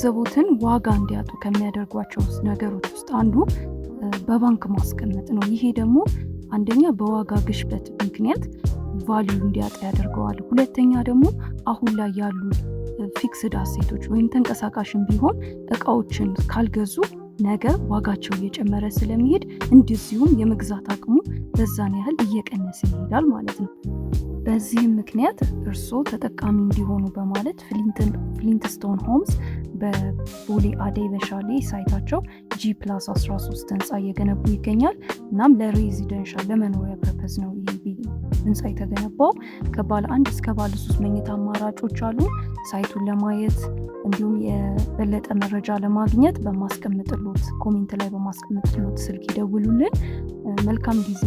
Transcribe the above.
ገንዘቦትን ዋጋ እንዲያጡ ከሚያደርጓቸው ነገሮች ውስጥ አንዱ በባንክ ማስቀመጥ ነው። ይሄ ደግሞ አንደኛ በዋጋ ግሽበት ምክንያት value እንዲያጣ ያደርገዋል። ሁለተኛ ደግሞ አሁን ላይ ያሉ fixed asset ኦች ወይም ተንቀሳቃሽም ቢሆን እቃዎችን ካልገዙ ነገ ዋጋቸው እየጨመረ ስለሚሄድ እንደዚሁም የመግዛት አቅሙ በዛን ያህል እየቀነሰ ይሄዳል ማለት ነው። በዚህም ምክንያት እርስዎ ተጠቃሚ እንዲሆኑ በማለት Flintstone Homes በቦሌ አደይ በሻሌ site ኣቸው G+13 ህንፃ እየገነቡ ይገኛል። እናም ለ residential፣ ለመኖሪያ purpose ነው ይህ ህንፃ የተገነባው። ከባለ አንድ እስከ ባለ ሶስት መኝታ አማራጮች አሉ። Site ኡን ለማየት እንዲሁም የበለጠ መረጃ ለማግኘት በማስቀምጥሎት comment ላይ በማስቀምጥሎት ስልክ ይደውሉልን። መልካም ጊዜ።